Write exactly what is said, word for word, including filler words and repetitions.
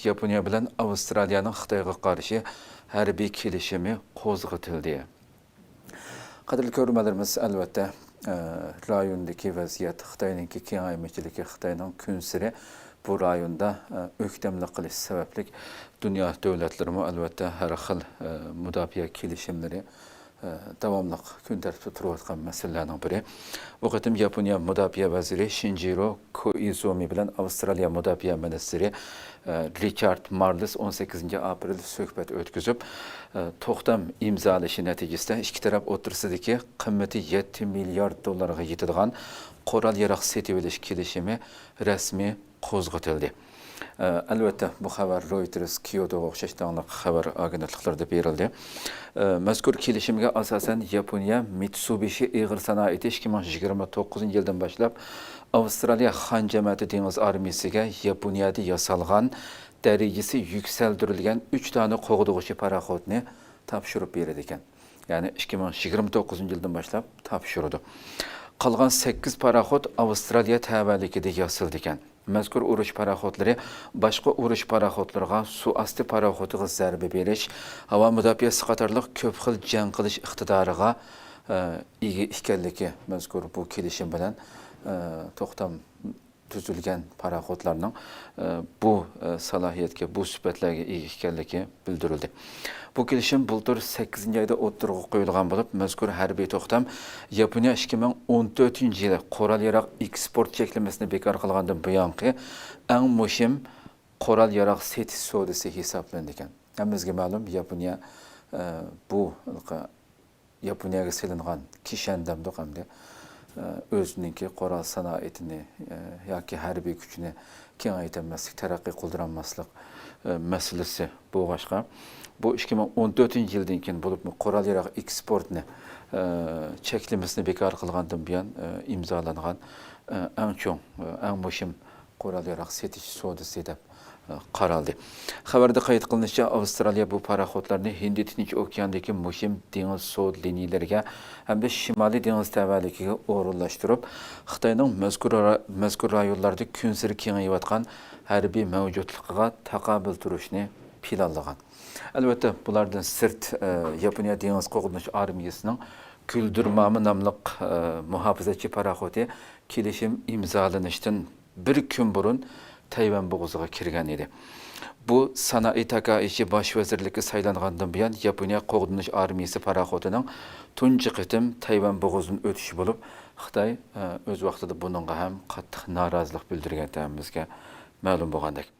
ياپونىيە بىلەن ئاۋسترالىيەنىڭ خىتايغا قارشى ھەربىي كېلىشىمى قوزغىتىلدى. قەدىرلىك كۆرۈرمەنلىرىمىز، ئەلۋەتتە، ئە، رايوندىكى ۋەزىيەت، خىتاينىڭكى كېڭەيمىچىلىكى، خىتاينىڭ كۈنسېرى بۇ رايوندا، ئە، ئۆكتەملىك قىلىش سەۋەبلىك، دۇنيا دۆلەتلىرىمۇ، ئەلۋەتتە، ھەر خىل، ئە، مۇداپىئە كېلىشىملىرى، ئە، داۋاملىق كۈن تەرتىپتە تۇرۇۋاتقان مەسىلىلەرنىڭ بىرى. بۇ قېتىم ياپونىيە مۇداپىئە ۋەزىرى شىنجىرو كوئىزۇمى بىلەن ئاۋسترالىيە مۇداپىئە مىنىستىرى، ئە، رىچارد مارلېس ئون سەككىزىنچى ئاپرېل سۆھبەت ئۆتكۈزۈپ، ئە، توختام ئىمزالىشى نەتىجىسىدە ئىككى تەرەپ ئوتتۇرىسىدىكى قىممىتى يەتتە مىليارد دوللارغا يېتىدىغان قورال-ياراغ سېتىۋېلىش كېلىشىمى رەسمىي قوزغىتىلدى. ئە، ئەلۋەتتە، بۇ خەۋەر رويتېرس، كيوتوغا ئوخشاش داڭلىق خەۋەر ئاگېنتلىقلىرىدا بېرىلدى. ئە، مەزكۇر كېلىشىمگە ئاساسەن، ياپونىيە مىتسۇبىشى ئېغىر سانائىتى ئىككى مىڭ يىگىرمە توققۇزىنچى يىلدىن باشلاپ ئاۋسترالىيە خان جەمەتى دېڭىز ئارمىيىسىگە ياپونىيەدە ياسالغان دەرىجىسى يۈكسەلدۈرۈلگەن ئۈچ دانە قوغدىغۇچى پاراخوتنى تاپشۇرۇپ بېرىدىكەن. يەنى ئىككى مىڭ يىگىرمە توققۇزىنچى يىلدىن باشلاپ تاپشۇرىدۇ. قالغان سەككىز پاراخوت ئاۋسترالىيە تەۋەلىكىدە ياسىلىدىكەن. مەزكۇر ئۇرۇش پاراخوتلىرى باشقا ئۇرۇش پاراخوتلىرىغا، سۇ ئاستى پاراخوتىغا زەربە بېرىش، ھاۋا مۇداپىئەسى قاتارلىق كۆپ خىل جەڭ قىلىش ئىقتىدارىغا، ئە، ئىگە ئىكەنلىكى مەزكۇر بۇ كېلىشىم بىلەن، ئە، توختام تۈزۈلگەن پاراخوتلارنىڭ، ئە، بۇ، ئە، سالاھىيەتكە، بۇ سۈپەتلەرگە ئىگە ئىكەنلىكى بىلدۈرۈلدى. بۇ كېلىشىم بۇلتۇر سەككىزىنچى ئايدا ئوتتۇرىغا قويۇلغان بولۇپ، مەزكۇر ھەربىي توختام ياپونىيە ئىككى مىڭ ئون تۆتىنچى يىلى قورال-ياراغ ئېكسپورت چەكلىمىسىنى بېكار قىلغاندىن بۇيانقى ئەڭ مۇھىم قورال-ياراغ سېتىش سودىسى ھېسابلىنىدىكەن. ھەممىمىزگە مەلۇم، ياپونىيە، ئە، بۇ ياپونىيەگە سېلىنغان كىشەن دەمدۇق ئەمدى، ئە، ئۆزىنىڭكى قورال سانائىتىنى، ئە، ياكى ھەربىي كۈچىنى كېڭەيتەلمەسلىك، تەرەققىي قىلدۇرالماسلىق، ئە، مەسىلىسى بولغاچقا، بۇ ئىككى مىڭ ئون تۆتىنچى يىلدىن كېيىن بولۇپمۇ قورال-ياراغ ئېكسپورتىنى، ئە، چەكلىمىسىنى بىكار قىلغاندىن بۇيان، ئە، ئىمزالانغان، ئە، ئەڭ چوڭ، ئە، ئەڭ مۇھىم قورال-ياراغ سېتىش سودىسى دەپ، ئە، قارالدى. خەۋەردە قەيت قىلىنىشىچە، ئاۋسترالىيە بۇ پاراخوتلارنى ھىندى تىنچ ئوكياندىكى مۇھىم دېڭىز سودا لىنىيەلىرىگە ھەمدە شىمالىي دېڭىز تەۋەلىكىگە ئورۇنلاشتۇرۇپ، خىتاينىڭ مەزكۇر را-، مەزكۇر رايونلاردا كۈنسېرى كېڭىيىۋاتقان ھەربىي مەۋجۇتلۇقىغا تاقابىل تۇرۇشنى پىلانلىغان. ئەلۋەتتە، بۇلاردىن سىرت، ئە، ياپونىيە دېڭىز قوغدىنىش ئارمىيەسىنىڭ گۈلدۈرمامى ناملىق، ئە، مۇھاپىزەتچى پاراخوتى كېلىشىم ئىمزالىنىشتىن بىر كۈن بۇرۇن تەيۋەن بوغۇزىغا كىرگەن ئىدى. بۇ سانائى تاكائىچى باش ۋەزىرلىككە سايلانغاندىن بۇيان، ياپونىيە قوغدىنىش ئارمىيىسى پاراخوتىنىڭ تۇنجى قېتىم تەيۋەن بوغۇزىدىن ئۆتۈشى بولۇپ، خىتاي، ئە، ئۆز ۋاقتىدا بۇنىڭغا ھەم قاتتىق نارازىلىق بىلدۈرگەن، ھەممىمىزگە مەلۇم بولغاندەك.